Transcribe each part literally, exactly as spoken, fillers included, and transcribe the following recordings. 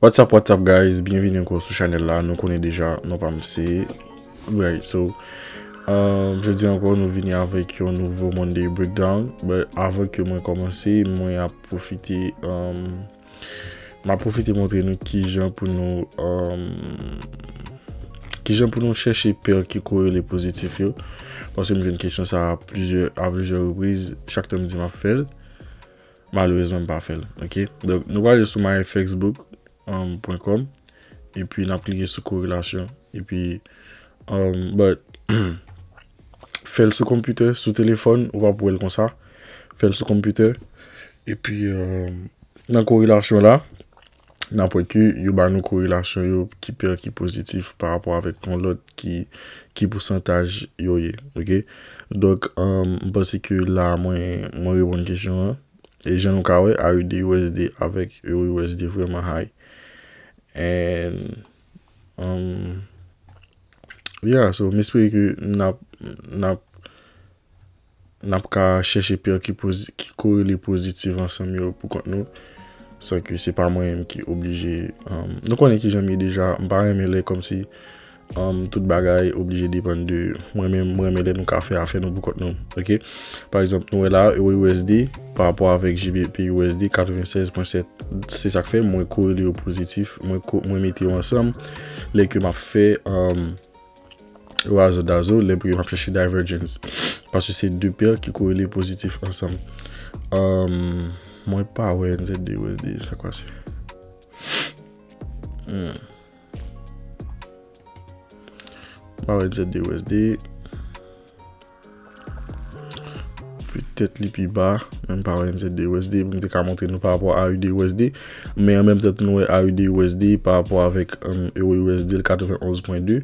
What's up, what's up, guys? Byenvini ankò sou chanèl la. Nou konnen deja, non pa m se Bright. So, um, jodi ankò, nou vini avèk yon nouvo Monday Breakdown. But avan ke mwen kòmanse, mwen ap pwofite, um, m ap pwofite montre nou kijan pou nou, um, kijan pou nou chèche pè ki korele pozitif yo. Paske m jwenn kesyon sa a plizyè, a plizyè repriz, chak tan m di m ap fè l. Malerezman, m pa fè l. Ok? Donk, nou prale sou my F X book, um, point com. Epi, n ap klike sou korelasyon. Epi, um, but, fè l sou konpitè, sou telefòn, ou p ap wè l konsa. Fè l sou konpitè. Epi, um, nan korelasyon la, n ap wè ke yo ba nou korelasyon yo ki pè ki pozitif pa rapò avèk yon lòt ki, ki pousantaj yo ye. Ok? Donk, um, m panse ke la, mwen, mwen reponn kesyon an. E jan nou ka wè, A U D U S D avèk Euro U S D vrèman high. And, um, yeah, so, m espere ke n ap, n ap, n ap ka chèche pè ki pozi-, ki korele pozitif ansanm yo pou kont nou, san ke se pa mwen menm ki oblije, um, nou konnen kijan m ye deja, m pa renmen lè kòmsi um, tout bagay oblije depann de mwen menm, mwen renmen lè nou ka fè afè nou pou kont nou. Ok? Pa egzanp, nou wè la, Euro U S D pa rapò avèk G B P U S D katrevennsèz pwen sèt. Se sa k fè mwen korele yo pozitif, mwen ko-, mwen mete yo ansanm lè ke m ap fè, um, razo dazo, lè pou yo m ap chèche divergence. Paske se de pè ki korele pozitif ansanm. Um, mwen pa wè N Z D U S D, sa k pase? Hmm. M pa wè N Z D U S D. Petèt li pi ba, men m pa wè N Z D U S D pou m te ka montre nou pa rapò a A U D U S D. Men an menm tan tou nou wè A U D U S D pa rapò avèk, um, Euro U S D l katrevenn onz pwen de.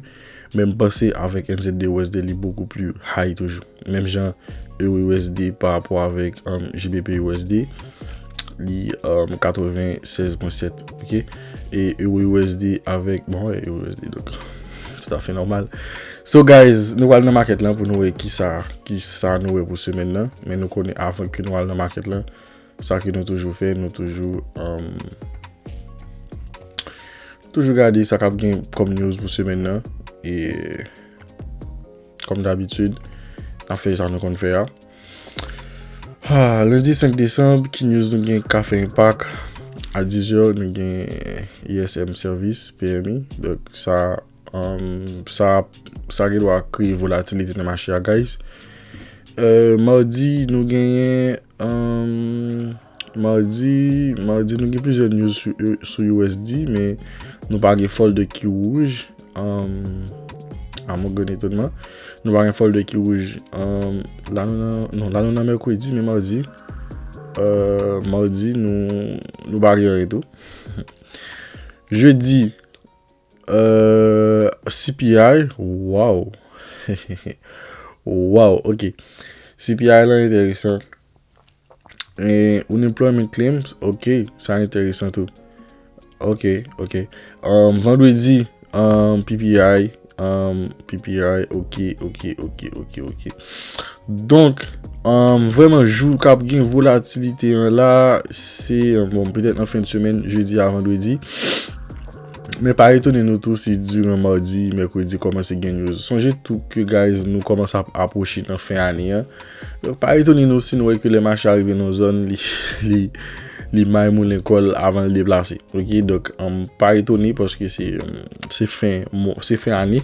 Men m panse avèk N Z D U S D li bokou pli high toujou. Menm jan Euro U S D pa rapò avèk, um, G B P U S D, li, um, katrevennsèz pwen sèt, ok? E Euro U S D avèk, bon, wè, Euro U S D, donk, toutafè nòmal. So, guys, nou pral nan market lan pou nou wè kisa, kisa nou wè pou semèn nan. Men nou konnen avan ke nou al nan market lan, sa ke nou toujou fè, nou toujou, um, toujou gade sa k ap gen kòm news pou semèn nan. E kòm dabitid, n ap fè sa nou konn fè a. Ah, lendi senk desanm, ki news nou gen k ap fè enpak? A dizè, nou gen I S M Service, P M I. Donk, sa, um, sa, sa gen dwa kreye volatilite nan mache a, guys. Euh, madi, nou genyen, um, Madi, madi nou gen plizyè news sou, sou U S D, men nou pa gen folder ki wouj. Um, a mon gran etonman, nou pa gen folder ki wouj. Um, la nou nan, non, la nou nan mèkredi, men madi, euh, madi nou, nou pa gen anyen tou. Jedi, euh, C P I, wow. Wow, ok. C P I lan enteresan. E unemployment claims, ok, sa enteresan tou. Ok, ok. Um, vandredi, um, P P I, um, P P I, ok, ok, ok, ok, ok. Donk, um, vrèman, jou k ap gen volatilite an la, se, bon, petèt an fen de semèn, jedi a vandredi. Men pa etone nou tou si diran madi, mèkredi kòmanse gen news. Sonje tou ke, guys, nou kòmanse ap apwoche nan fen ane an. Donk, pa etone nou si nou wè ke lè mache a rive nan yon zòn, li, li, li may moulen kò l avan l deplase. Ok, donk, um, pa etone paske se, um, se fen mwa, se fen ane.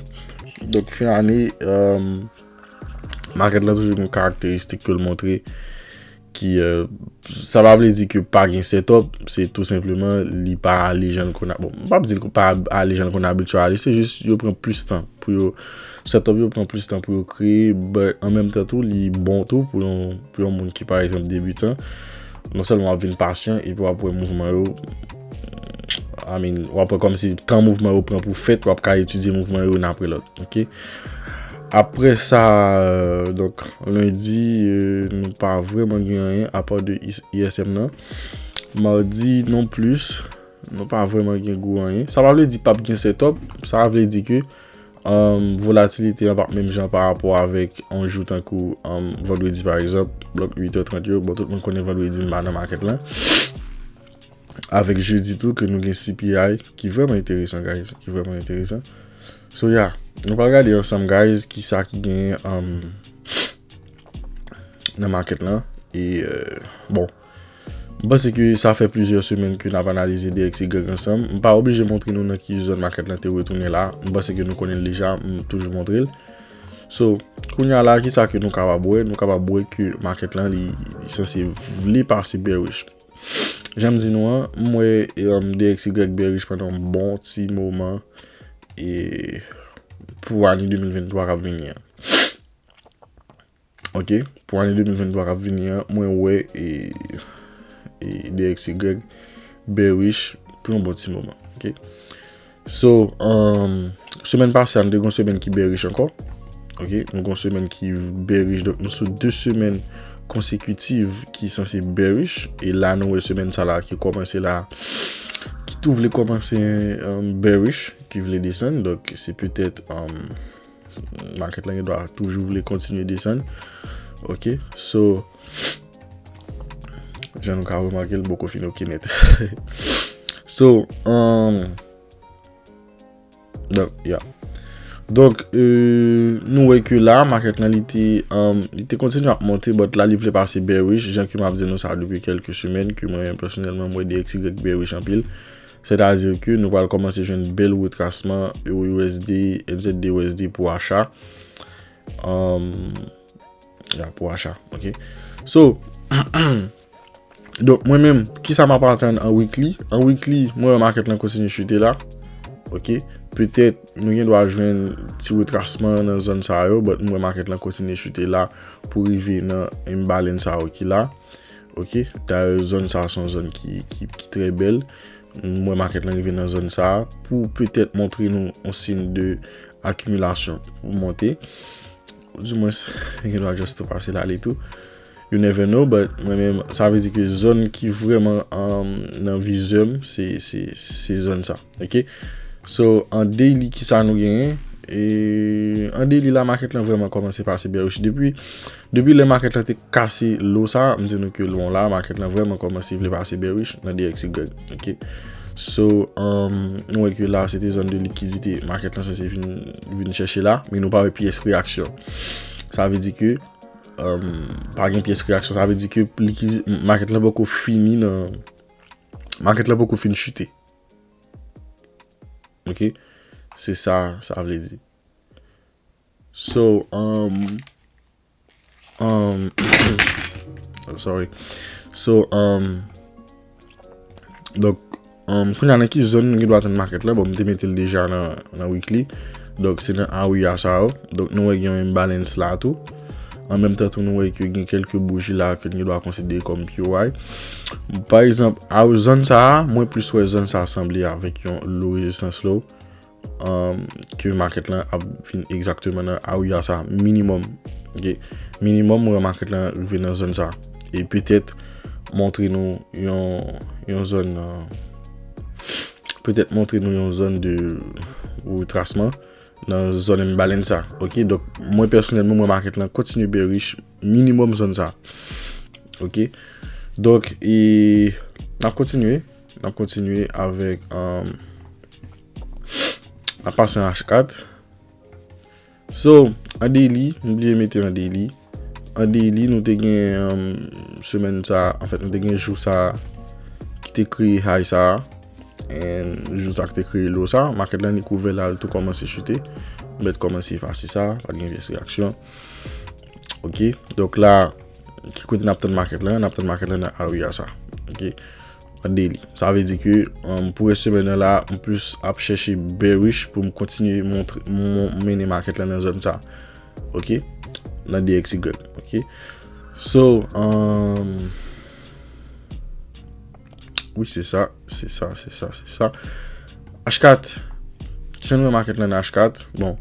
Donk, fen ane, um, market la toujou gen karakteristik ke l montre ki, euh, sa pa vle di ke pa gen setup, se tou senpleman li pa ale jan l konn a-, bon, m p ap di l pa ale jan l konn abitye ale, se jis yo pran plis tan pou yo, setup yo pran plis tan pou yo kreye, but an menm tan tou, li bon tou pou yon, pou yon moun ki, pa egzanp, debitan. Non sèlman w ap vin pasyan, epi w ap wè mouvman yo, I mean, w ap wè kòmsi tan mouvman yo pran pou fèt, w ap ka etidye mouvman yo youn apre lòt, ok? Apre sa, euh, donk, lendi, euh, nou pa vrèman gen anyen apa de I S M nan. Madi non plis, nou pa vrèman gen gwo anyen. Sa pa vle di p ap gen setup, sa vle di ke, um, volatilite an p ap menm jan pa rapò avèk yon jou tankou, um, vandredi pa egzanp, blòk uit è trant yo. Bon, tout moun konnen vandredi m pa nan market lan. Avèk jedi tou ke nou gen C P I ki vrèman enteresan, guys, ki vrèman enteresan. So, yeah, nou pral gade ansanm, guys, ki sa ki genyen, um, nan market lan. E, euh, bon, m panse ke sa fè plizyè semèn ke n ap analize D X Y ansanm. M pa oblije montre nou nan ki zòn market lan te retounen la. M panse ke nou konnen l deja, m toujou montre l. So, kounye a la, ki sa ke nou kapab wè? Nou kapab wè ke market lan, li, li sanse vle pase bearish. Jan m di nou an, m wè, um, D X Y bearish pandan yon bon ti moman, e pou ane de mil venntwa k ap vini an. Ok, pou ane de mil venntwa k ap vini an, mwen wè, e, e D X Y bearish pou yon bon ti moman. Ok. So, um, semèn pase a, nou te gen yon semèn ki bearish ankò. Ok, nou gen yon semèn ki bearish, donk nou sou de semèn konsekitiv ki sanse bearish. E la, nou wè semèn sa la ki kòmanse la, ki tou vle kòmanse, um, bearish, ki vle desann. Donk, se petèt, um, market lan gen dwa toujou vle kontinye desann. Ok, so, jan nou ka remake l, m poko fin ok nèt. So, um, donk, yeah. Donk, euh, nou wè ke la, market lan, li te, um, li te kontinye ap monte, but la, li vle pase bearish, jan ke m ap di nou sa depi kèlke semèn, ke mwen menm pèsonèlman, m wè D X Y bearish anpil. Sètadi ke nou pral kòmanse jwenn bèl retrasman Euro U S D, N Z D U S D pou acha. Um, ya, pou acha, ok. So, donk, mwen menm, ki sa m ap atann an weekly? An weekly, mwen wè market lan kontinye chute la. Ok. Petèt, nou gen dwa jwenn ti retrasman nan zòn sa yo, but mwen wè market lan kontinye chute la pou rive nan imbalance sa yo ki la. Ok. Dayè, zòn sa se yon zòn ki, ki, ki trè bèl. Mwen wè market lan rive nan zòn sa pou petèt montre nou yon siy de akimilasyon pou monte. Ou di mwens, gen dwa just tou pase l ale tou. You never know, but mwen menm, sa vle di ke zòn ki vrèman, um, nan vizè m, se, se, se zòn sa. Ok? So, an daily, ki sa nou genyen? E an daily la, market lan vrèman kòmanse pase bearish. Depi, depi lè market lan te kase low sa, m di nou ke low la, market lan vrèman kòmanse vle pase bearish nan D X Y. Ok? So, um, nou wè ke la, se te zòn de likidite. Market lan sanse vin, vin chèche la, men nou pa wè pyès reyaksyon. Sa vle di ke, um, pa gen pyès reyaksyon. Sa vle di ke likidi-, market lan poko fini nan, market lan poko fin chute. Ok? Se sa, sa vle di. So, um, um, oh, sorry. So, um, donk, um, kounye a nan ki zòn nou gen dwa tann market la? Bon, m te mete l deja nan, nan weekly. Donk, se nan area sa yo. Donk, nou wè gen yon imbalance la tou. An menm tan tou, nou wè ke gen kèlke bouji la ke nou gen dwa konsidere kòm P O I. Pa egzanp, a zòn sa a, mwen plis wè zòn sa a sanble avèk yon low rezistans low, um, ke market lan ap vin egzakteman nan area sa, minimòm. Ok? Minimòm, mwen wè market lan rive nan zòn sa. E petèt montre nou yon, yon zòn, uh, petèt montre nou yon zòn de retrasman nan zòn imbalance sa. Ok? Donk, mwen pèsonèlman, mwen wè market lan kontinye bearish minimòm zòn sa. Ok? Donk, e n ap kontinye. N ap kontinye avèk, um, n ap pase an H kat. So, an daily, m bliye mete an daily. An daily, nou te gen, um, semèn sa, anfèt, nou te gen jou sa ki te kreye high sa. And jou sa ki te kreye low sa. Market lan li kouvè la, l tou kòmanse chute. Mèt kòmanse efase sa, pa t gen pyès reyaksyon. Ok, donk la, ki kote n ap tann market lan? N ap tann market lan nan area sa. Ok, an daily. Sa vle di ke, um, pou rès semèn nan la, m plis ap chèche bearish pou m kontinye montre, m, m mennen market lan nan zòn sa. Ok, nan D X Y. Ok, so, um, wi, se sa, se sa, se sa, se sa. H kat, kijan nou wè market lan nan H kat? Bon,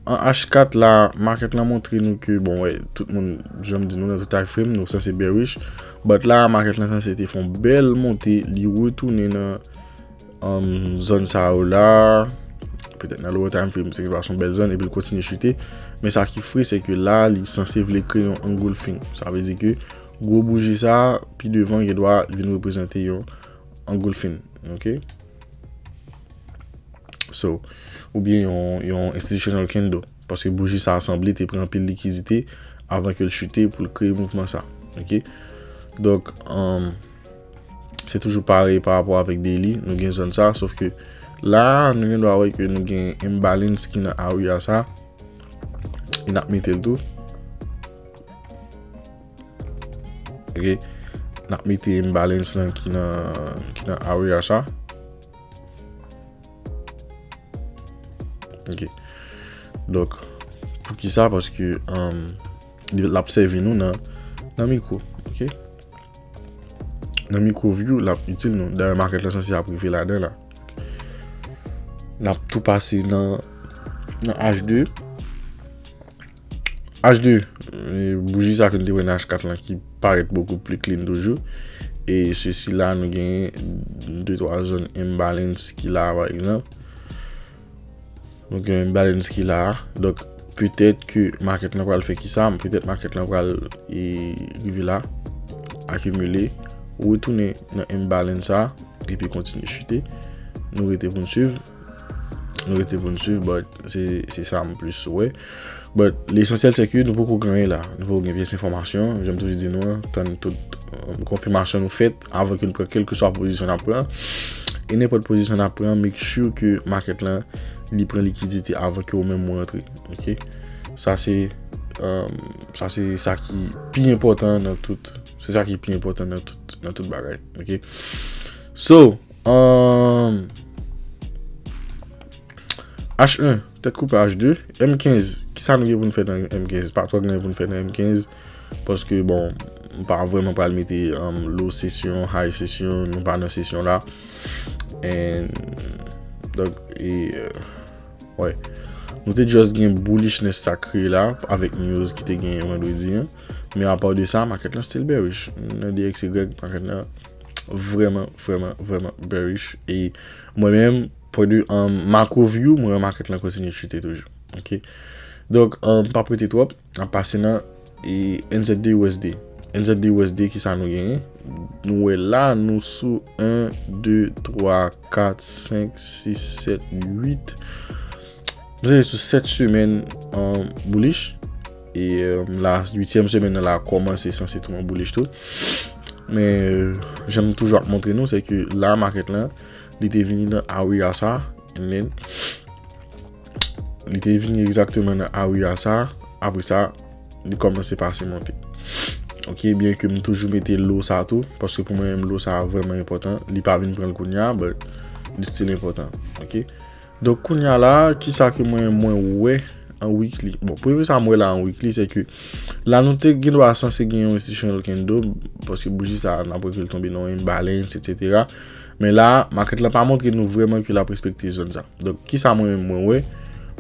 an H kat la, market lan montre nou ke, bon, wè, tout moun, jan m di nou nan tout time frame, nou sanse bearish. But la, market lan sanse te fè yon bèl monte, li retounen nan, um, zòn sa yo la. Petèt nan lower time frame, se gen dwa se yon bèl zòn, epi l kontinye chute. Men sa ki fre, se ke la, li sanse vle kreye yon engulfing. Sa vle di ke gwo bouji sa, pi devan, gen dwa vin reprezante yon, engulfing, ok? So, oubyen yon, yon institutional candle. Paske bouji sa a sanble te pran anpil likidite avan ke l chite pou l kreye mouvman sa. Ok? Donk, um, se toujou parèy pa rapò avèk daily, nou gen zòn sa, sof ke la, nou gen dwa wè ke nou gen imbalance ki nan area sa, e n ap mete l tou. Ok? N ap mete imbalance lan ki nan, ki nan area sa. Ok. Donk, poukisa? Paske, um, li, l ap sèvi nou nan, nan micro. Ok? Nan micro view, l ap itil nou. Dayè, market lan sanse ap rive ladan la. N ap tou pase nan, nan H deux. H deux, e, bouji sa ke nou te wè nan H quatre lan ki parèt bokou pli clean toujou. E sesi la, nou gen de twa zòn imbalance ki la, pa egzanp. Nou gen imbalance ki la. Donk, petèt ke market lan pral fè ki sa, petèt market lan pral, e, rive la, akimile, retounen nan imbalance sa, epi kontinye chite. Nou rete pou n swiv. Nou rete pou n swiv, but se, se sa m plis wè. But lesansyèl, se ke nou poko gen anyen la. Nou poko gen pyès enfòmasyon. Jan m toujou di nou an, tann tout, um, konfimasyon nou fèt avan ke nou pran kèlkeswa pozisyon n ap pran. E nenpòt pozisyon n ap pran, make sure ke market lan, li pran likidite avan ke ou menm ou antre. Ok? Sa se, um, sa se sa ki pi enpòtan nan tout, se sa ki pi enpòtan nan tout, nan tout bagay. Ok? So, um, H un, tèt koupe H deux, M quinze, kisa nou gen pou n fè nan M quinze? Pa twò gen pou n fè nan M quinze, paske, bon, m pa vrèman pral mete, um, low session, high session, nou pa nan sesyon la. And, donk, e, euh, wè. Nou te just gen bullishness sa kreye la, avèk news ki te genyen vandredi an. Men apa de sa, market lan still bearish. Nan D X Y, market lan vrèman, vrèman, vrèman bearish. E mwen menm, pwen de, um, macro view, mwen wè market lan kontinye chute toujou. Ok? Donk, um, m p ap rete twòp, m ap pase nan, e, N Z D U S D. N Z D U S D, kisa nou genyen? Nou wè la, nou sou un, deux, trois, quatre, cinq, six, sept, huit. Nou se sou sèt semèn, um, bullish. E, um, la, uityèm semèn nan la kòmanse sanse tounen bullish tou. Men, euh, jan m toujou ap montre nou, se ke la, market lan, li te vini nan area sa, and then, li te vini egzakteman nan area sa, apre sa, li kòmanse pase monte. Ok, byen ke m toujou mete low sa tou, paske pou mwen menm low sa vrèman enpòtan. Li pa vin pran l kounye a, but li still enpòtan. Ok? Donk, kounye a la, kisa ke mwen, mwen wè an weekly? Bon, premye sa mwen wè la an weekly, se ke la nou te gen dwa sanse gen yon institutional candle, paske bouji sa, n ap wè ke l tonbe nan yon imbalance, et cetera. Men la, market lan pa montre nou vrèman ke l ap respekte zòn sa. Donk, kisa mwen menm mwen wè?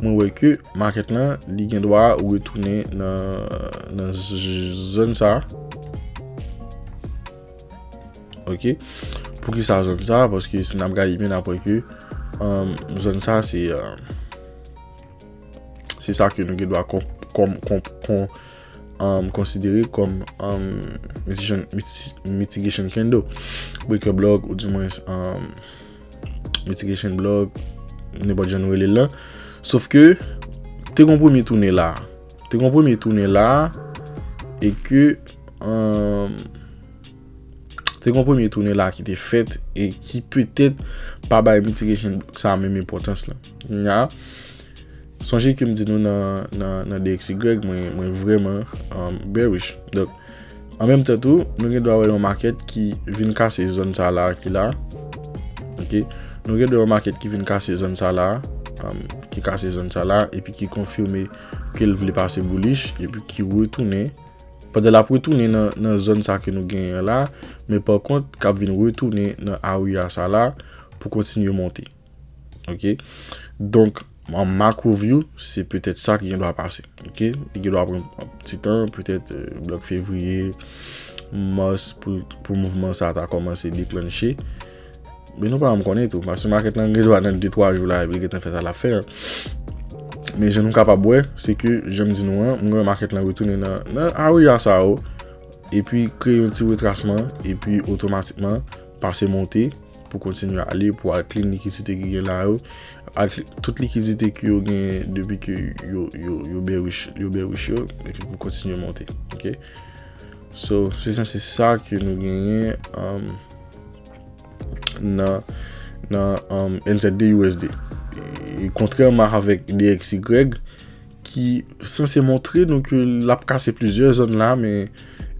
Mwen wè ke market lan, li gen dwa retounen nan, nan z-, z-, zòn sa. Ok? Poukisa zòn sa? Paske si n ap gade byen, n ap wè ke, um, zòn sa, se, um, se sa ke nou gen dwa kon, kon, kon, kon, um, konsidere kòm, um, mitigation, miti-, mitigation candle, breaker block, ou di mwen, um, mitigation block, nenpòt jan nou rele l lan. Sof ke, te gon premye tounen la. Te gon premye tounen la, e ke, um, te gon premye tounen la ki te fèt e ki petèt pa bay mitigation sa menm enpòtans lan. Kounye a, sonje ke m di nou nan, nan, nan D X Y, mwen, mwen vrèman, um, bearish. Donk, an menm tan tou, nou gen dwa wè yon market ki vin kase zòn sa la, ki la. Ok? Nou gen dwa yon market ki vin kase zòn sa la, um, ki kase zòn sa la, epi ki konfime ke l vle pase bullish, epi ki retounen. Pandan l ap retounen nan, nan zòn sa ke nou genyen an la, men pa kont, k ap vin retounen nan area sa la pou kontinye monte. Ok? Donk, an macro view, se petèt sa ki gen dwa pase. Ok? Li gen dwa pran yon ti tan, petèt, euh, blòk fevriye, mas pou, pou mouvman sa ta kòmanse deklanche. Men nou pa janm konnen tou, paske market lan gen dwa nan de twa jou la, epi l gentan fè sa l ap fè an. Men jan nou kapab wè, se ke, jan m di nou an, m wè market lan retounen nan, nan area sa yo, epi kreye yon ti retrasman, epi otomatikman pase monte, pou kontinye ale, pou al clean likidite ki gen la yo, al clean tout likidite ke yo gen depi ke yo, yo, yo bearish, yo bearish yo, epi pou kontinye monte. Ok? So, se sanse sa ke nou genyen um, nan, nan um, N Z D U S D. E kontrèman avèk D X Y, ki sanse montre nou ke l ap kase plizyè zòn la, men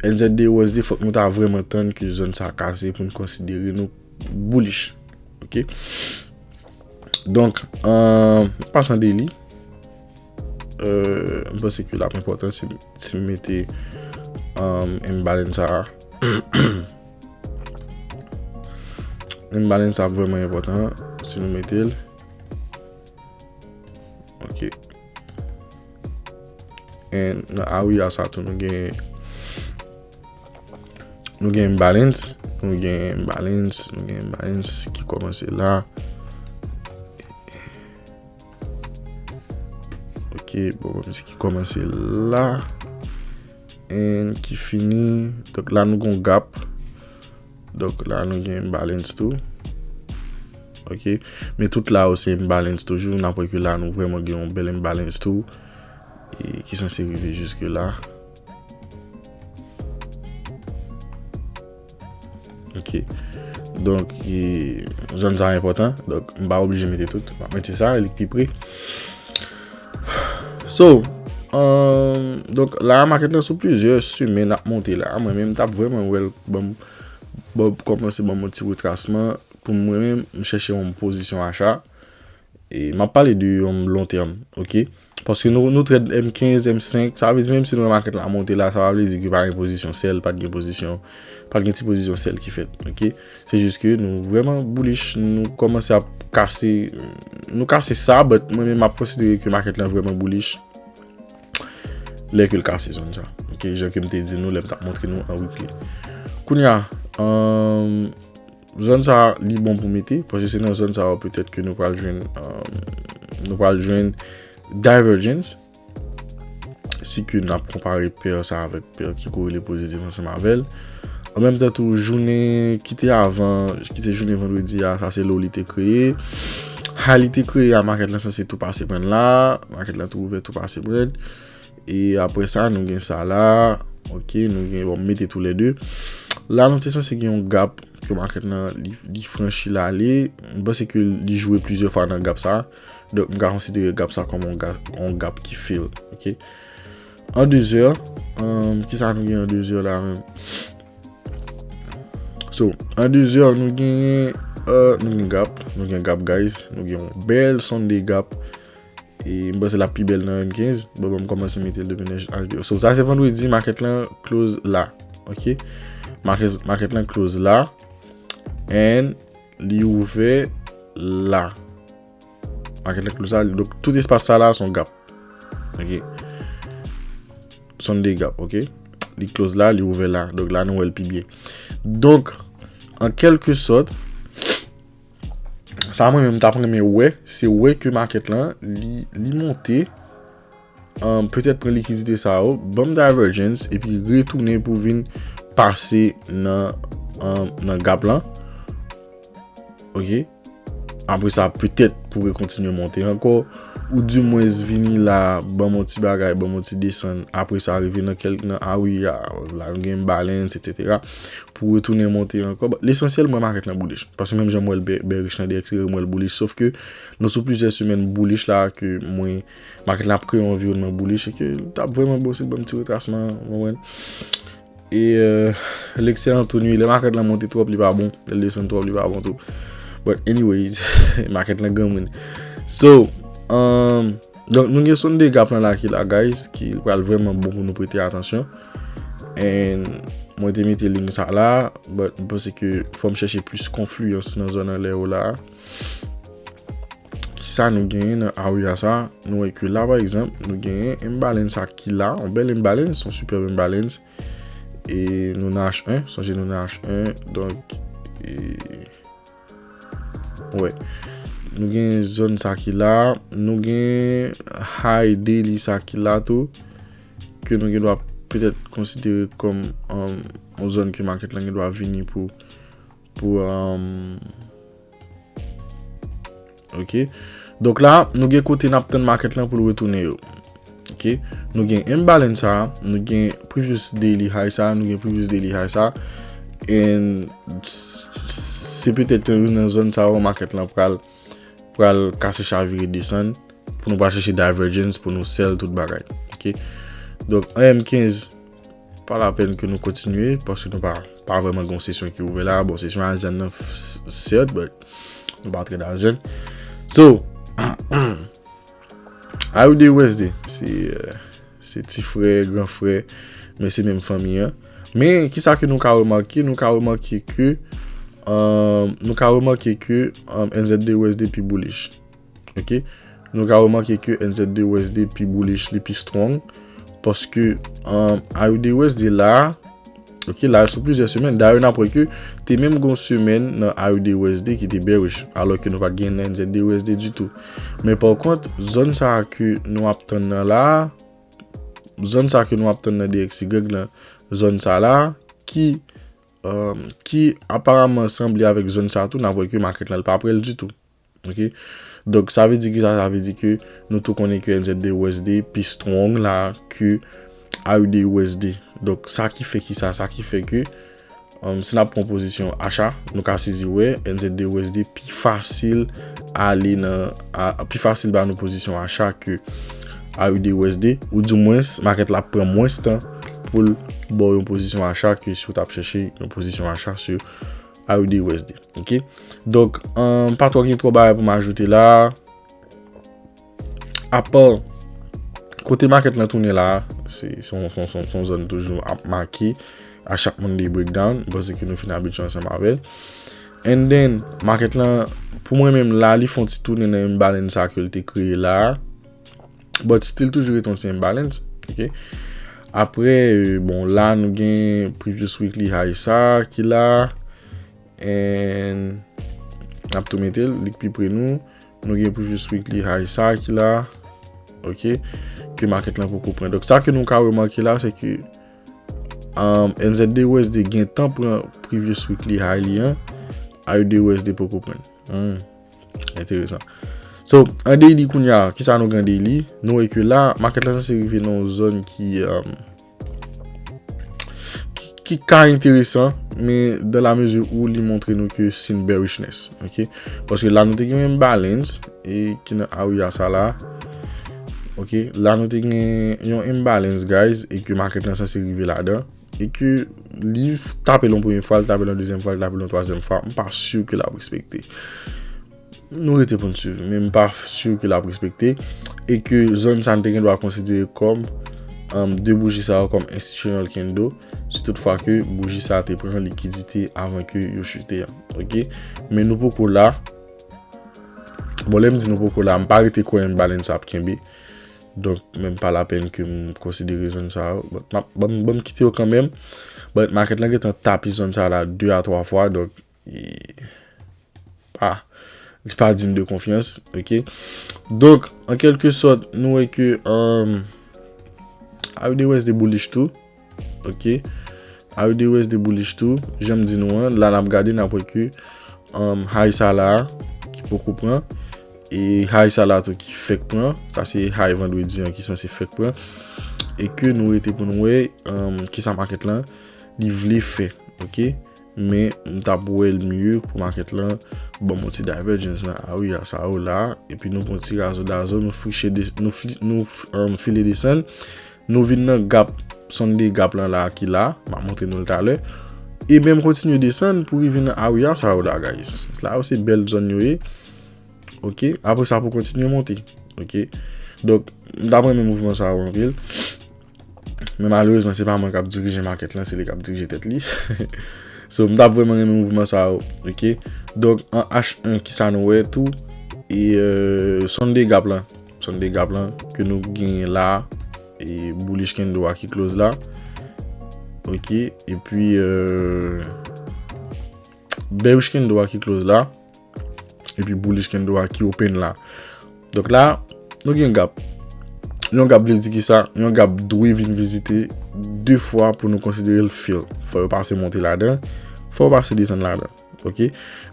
N Z D U S D fòk nou ta vrèman tann ke zòn sa kase pou n konsidere nou bullish. Ok? Donk, an pasan de li, euh, m panse ke l ap enpòtan si, si m mete um, imbalance sa a. Imbalance sa ap vrèman enpòtan si nou mete l. Ok. And nan area sa tou nou gen nou gen imbalance, nou gen imbalance, nou gen imbalance ki kòmanse la. Ok, bon, bon, ki kòmanse la. And ki fini. Donk la nou gon gap. Donk la nou gen imbalance tou. Ok. Men tout la yo se imbalance toujou. N ap wè ke la nou vrèman gen yon bèl imbalance tou. E ki sanse rive jiske la. Ok. Donk, e, zòn sa enpòtan. Donk, m pa oblije mete tout. M ap mete sa, li k pi pre. So, um, donk, la, market lan sou plizyè semèn ap monte la. Mwen menm, m t ap vrèman wè l ban m, ban m kòmanse ban m yon ti retrasman. Pou mwen menm, m chèche yon pozisyon acha. E m ap pale de yon long tèm, ok? Paske nou, nou trade M kenz, M senk, sa vle di menm si nou wè market la monte la, sa pa vle di ke pa gen pozisyon sell, pa t gen pozisyon, pa t gen ti pozisyon sell ki fèt, ok? Se jis ke nou vrèman bullish, nou kòmanse ap kase, nou kase sa, but mwen menm m ap konsidere ke market lan vrèman bullish lè ke l kase zòn sa, ok? Jan ke m te di nou lè m t ap montre nou an weekly. Kounye a, um, zòn sa li bon pou mete, paske se nan zòn sa yo petèt ke nou pral jwenn, um, nou pral jwenn divergence. Si ke n ap konpare pè sa avèk pè ki korele pozitif ansanm avè l. An menm tan tou, jounen ki te avan, ki se jounen vandredi a, sa se lè li te kreye. High li te kreye a, market lan sanse tou pase pran la, market lan tou ouvè tou pase pran. E apre sa, nou gen sa la, ok, nou gen, bon, m mete tou lè de. La, nou te sanse gen yon gap ke market lan, li, li franchi l ale. M panse ke li jwe plizyè fwa nan gap sa. Donk, m ka konsidere gap sa kòm yon gap, yon gap ki fill, ok? An de zè, um, kisa nou gen an de zè la menm? So, an de zè, nou gen, uh, nou gen gap, nou gen gap, guys, nou gen yon bèl Sunday gap. E m panse l ap pi bèl nan M kenz. Bon, bon, m kòmanse mete l depi nan H de. So, sa se vandredi, market lan close la. Ok? Market, market lan close la. And li ouvè la. Market lan close la. Donk, tout espas sa la, se yon gap. Ok? Sunday gap, ok? Li close la, li ouvè la. Donk, la, nou wè l pi byen. Donk, an kèlke sòt, sa mwen menm m t ap renmen wè, se wè ke market lan, li, li monte, um, petèt pran likidite sa yo, ban m divergence, epi retounen pou vin pase nan, um, nan gap lan. Ok? Apre sa, petèt pou rekontinye monte ankò, ou dimwens vini la, ban m yon ti bagay, ban m yon ti desann, apre sa, rive nan kèk, nan area, la, nou gen balance, etsetera. Pou retounen monte ankò. Bon, lesansyèl, mwen, market lan bullish. Paske menm jan m wè l bè-, bearish nan D X Y, mwen l bullish. Sof ke nou sou plizyè semèn bullish la ke mwen, market lan ap kreye yon anviwònman bullish e ke l t ap vrèman bon, se ban m ti retrasman, w konprann? E, euh, l'excès en tout nuit, lè market lan monte twòp, li pa bon. Lè l desann twòp, li pa bon tou. But anyways, market lan granmoun. So, um, donk, nou gen Sunday gap lan la ki la, guys, ki pral vrèman bon pou nou prete atansyon. And mwen te mete liy sa la, but m panse ke fò m chèche plis konfliyans nan zòn anlè yo la. Kisa nou genyen nan area sa? Nou wè ke la, pa egzanp, nou genyen imbalance sa ki la, yon bèl imbalance, yon superb imbalance. E nou nan H en, sonje nou nan H en, donk, e, wè. Nou gen zòn sa ki la, nou gen high daily sa ki la tou, ke nou gen dwa petèt konsidere kòm, um, yon zòn ke market lan gen dwa vini pou, pou, um, Ok. Donk la, nou gen kote n ap tann market lan pou l retounen yo. Ok. Nou gen imbalance sa, nou gen previous daily high sa, nou gen previous daily high sa. And se petèt youn nan zòn sa yo market lan pral pral kase chavire desann pou nou pral chèche divergence pou nou sell tout bagay. Ok. Donk an M kenz, pa lapèn ke nou kontinye paske nou pa pa vrèman gen yon sesyon ki ouvè la. Bon, sesyon Azyàn nan sèt, but nou pa trè nan Azyàn. So, A U D U S D se euh, se ti frè, gran frè, men se menm fanmi an. Men kisa ke nou ka remake? Nou ka remake ke euh, nou ka remake ke euh, N Z D U S D pi bullish. Ok. Nou ka remake ke N Z D U S D pi bullish, li pi strong. Paske um, A U D U S D la, ok, la sou plizyè semèn. Dayè, n ap wè ke te menm gon semèn nan A U D U S D ki te bearish, alò ke nou pa t gen nan N Z D U S D ditou. Men pa kont, zòn sa ke nou ap tann nan la, zòn sa ke nou ap tann nan D X Y lan, zòn sa la, ki um, ki aparaman sanble avèk zòn sa tou, n ap wè ke market lan pa prè l ditou. Ok. Donk sa vle di ki sa, sa vle di ke nou tou konnen ke N Z D U S D pi strong la ke A U D U S D. Donk sa ki fè ki sa, sa ki fè ke um, si n ap pran pozisyon acha, nou ka sezi wè N Z D U S D pi fasil ale nan a, pi fasil ba nou pozisyon acha ke A U D U S D, ou di mwens market la pran mwens tan pou l ba w yon pozisyon acha ke si w t ap chèche yon pozisyon acha sou A U D U S D. Ok. Donk um, pa twò gen twò bagay pou m ajoute la. Apa kote market lan tounen la, se se yon se yon- se yon- se yon zòn toujou ap make a chak Monday breakdown. M panse ke nou fin abitye ansanm avè l. And then, market lan, pou mwen menm la, li fè yon ti tounen nan imbalance sa ke l te kreye la. But still toujou rete yon ti imbalance. Ok. Apre, euh, bon, la nou gen previous weekly high sa ki la. And n ap tou mete l, li k pi pre nou. Nou gen previous weekly high sa ki la. Ok. Ke market lan poko pran. Donk sa ke nou ka remake la, se ke um, N Z D U S D gen tan pran previous weekly high li an. A U D U S D poko pran. Hmm. Enteresan. So, an daily kounye a, kisa nou gen an daily? Nou wè ke la, market la sanse rive nan yon zòn ki, um, ki, ki ka enteresan, men dans la mesure où li montre nou ke se yon bearishness, ok? Paske la nou te gen yon imbalance e ki nan area sa la. Ok, la nou te gen yon imbalance, guys, e ke market lan sanse rive ladan. E ke li tape l yon premye fwa, li tape l yon dezyèm fwa, li tape l yon twazyèm fwa, m pa si ke l ap respekte. Nou rete pou n swiv, men m pa si ke l ap respekte. E ke zòn sa n te gen dwa konsidere kòm um, de bouji sa yo kòm institutional candle, si toutfwa ke bouji sa te pran likidite avan ke yo chute a. Ok? Men nou poko la. Bon, lè m di nou poko la, m pa rete kwè imbalance sa ap kenbe. Donk, menm pa lapèn ke m konsidere zòn sa yo. But, m ap- ban m ban m kite yo kanmenm. But, market lan gentan tape zòn sa la de a twa fwa. Donk, e, pa, li pa digne de confiance. Ok. Donk, an kèlke sòt, nou wè ke um, A U D U S D bullish tou. Ok. A U D U S D bullish tou. Jan m di nou an, la n ap gade, n ap wè ke um, high sa la ki poko pran. E high sa la tou ki fèk pran. Sa se high vandredi an ki sanse fèk pran. E ke nou rete pou nou wè um, kisa market lan li vle fè. Ok. Men m t ap wè l mye pou market lan ban m yon ti divergence nan area sa yo la. Epi nou pran ti razo dazo, nou friche de, nou, fli, nou um, file desann. Nou vin nan gap, Sunday gap lan la ki la, m ap montre nou l talè. E menm kontinye desann pou rive nan area sa yo la, guys. La yo se bèl zòn yo ye. Ok, apre sa pou kontinye monte. Ok. Donk, m t ap renmen mouvman sa yo anpil. Men malerezman, se pa mwen k ap dirije market lan, se li k ap dirije tèt li. So, m t ap vrèman renmen mouvman sa yo. Ok. Donk, an H one, kisa nou wè tou? E euh, Sunday gap lan. Sunday gap lan ke nou genyen la. E bullish candle a ki close la. Ok. Epi euh, bearish candle a ki close la. Epi bullish candle a ki open la. Donk la, nou gen gap. Yon gap vle di ki sa? Yon gap dwe vin vizite de fwa pou nou konsidere l fill. Fò yo pase monte ladan. Fò yo pase desann ladan. Ok.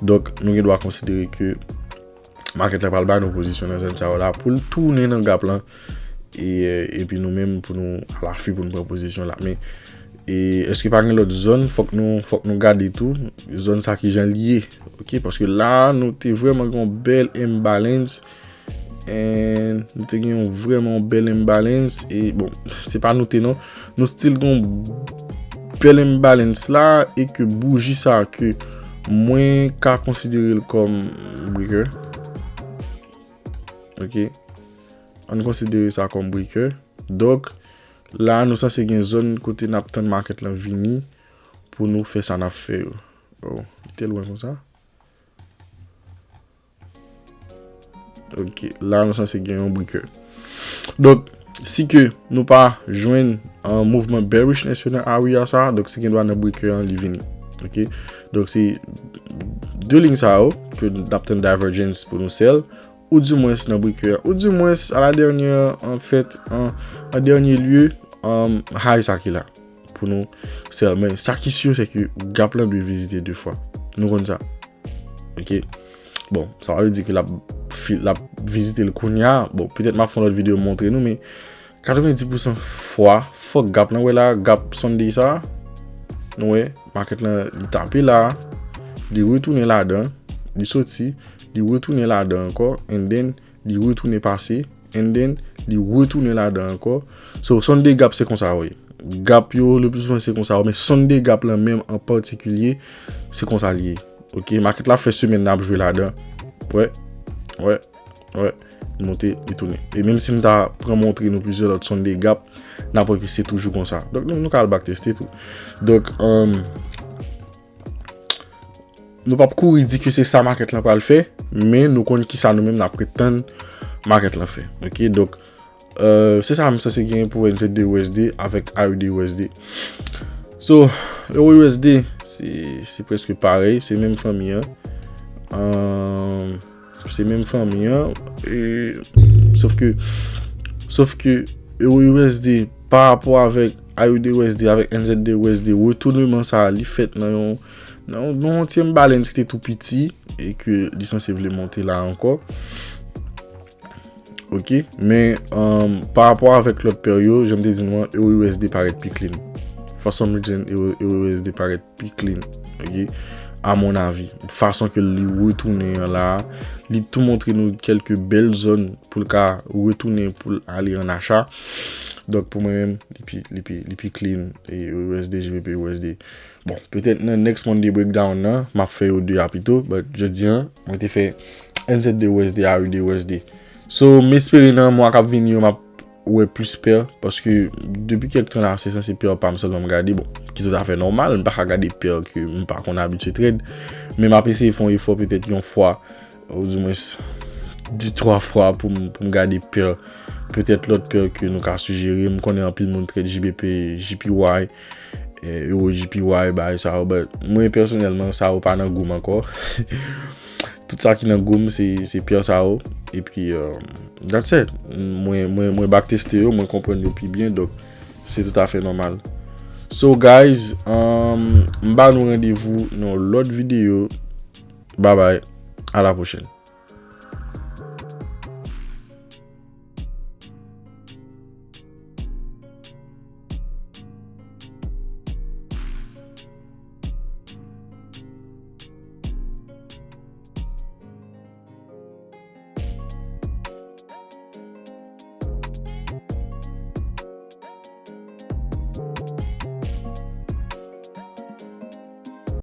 Donk, nou gen dwa konsidere ke Market la pral ba nou pozisyon nan zòn sa yo la pou l tounen nan gap lan. E, epi nou menm pou nou alafè pou nou pran pozisyon la. Men, e, èske pa gen lòt zòn? Fòk nou, fòk nou gade tou. Zòn sa ki jan li ye. Ok, paske la, nou te vrèman gen yon bèl imbalance. And nou te gen yon vrèman bèl imbalance. E bon, se pa nou te non. Nou still gen yon bèl imbalance la. E ke bouji sa ke mwen ka konsidere l kòm breaker. Ok. Ann konsidere sa kòm breaker. Donk, la, nou sanse gen zòn kote n ap tann market lan vini pou nou fè sa n ap fè yo. Oh, li te lwen konsa. Ok, la, nou sanse gen yon breaker. Donk, si ke nou pa jwenn, uh, mouvman bearishness yo nan area sa, donk se gen dwa nan breaker an li vini. Ok? Donk, se de liy sa yo ke n ap tann divergence pou nou sell. Ou di mwens nan breaker, ou di mwens a la dènyè, an fèt, an, an dènyè lye, um, high sa ki la pou nou sell. Men sa ki si, se ke gap lan dwe vizite de fwa. Nou konn sa. Ok? Bon, sa pa vle di ke l ap fi-, l ap vizite l kounye a. Bon, petèt m ap fè yon lòt videyo montre nou, men katrevenndis pousan fwa, fòk gap lan, wè la, gap Sunday sa, nou wè, market lan, li tape la, li retounen ladan, li soti, li retounen ladan ankò, and then, li retounen pase, and then, li retounen ladan ankò. So, Sunday gap se konsa, wi. Gap yo, le pli souvan se konsa, wi, men Sunday gap lan menm an patikilye, se konsa li ye. Ok, market la fè semèn n ap jwe ladan. Wè, wè, wè, li monte, li tounen. E menm si m ta pran montre nou plizyè lòt Sunday gap, n ap wè ke se toujou konsa. Donk, nou, nou ka al back teste tou. Donk, um, nou p ap kouri di ke se sa market lan pral fè, men nou konn kisa nou menm n ap ret tann market lan fè. Ok, donk, euh, se sa m sanse gen pou N Z D U S D avèk A U D U S D. So, Euro U S D, se, se prèske parèy, se menm fanmi an. Euh, se menm fanmi an. E, sof ke, sof ke Euro U S D pa rapò avèk A U D U S D, avèk N Z D U S D, retounman sa a, li fèt nan yon, nan yon, nan yon ti imbalance ki te tou piti e ke li sanse vle monte la ankò. Ok, men, um, pa rapò avèk lòt pè yo, jan m te di nou an, Euro U S D parèt pi clean. For some reason, Euro, Euro U S D parèt pi clean, ok? A mon avi, fason ke li retounen an la, li tou montre nou kèlke bèl zòn pou l ka retounen pou l ale an acha. Donk, pou mwen menm, li pi, li pi, li pi clean, e U S D, G B P, U S D. Bon, petèt nan next Monday breakdown nan, m ap fè yo de a pito, but jodi an, mwen te fè N Z D U S D, A U D U S D. So, m espere nan mwa k ap vini yo, m ap wè plis pè, paske depi kèk tan la, se sanse pè pa m sèlman m gade, bon, ki toutafè nòmal, m pa ka gade pè ke m pa konn abitye trade, men m ap eseye fè yon efò petèt yon fwa, ou dimwens de twa fwa pou m, pou m gade pè, petèt lòt pè ke nou ka sijere, m konnen anpil moun trade J B P, J P Y, eh, Euro J P Y, bagay sa yo, but mwen pèsonèlman, sa yo pa nan gou m ankò. Tout sa ki nan gou m, se, se pè sa yo. Epi, um, that's it. Mwen, mwen, mwen back teste yo, mwen konprann yo pi byen, donk se toutafè nòmal. So, guys, um, m ba nou randevou nan yon lòt videyo. Bye bye. À la prochaine.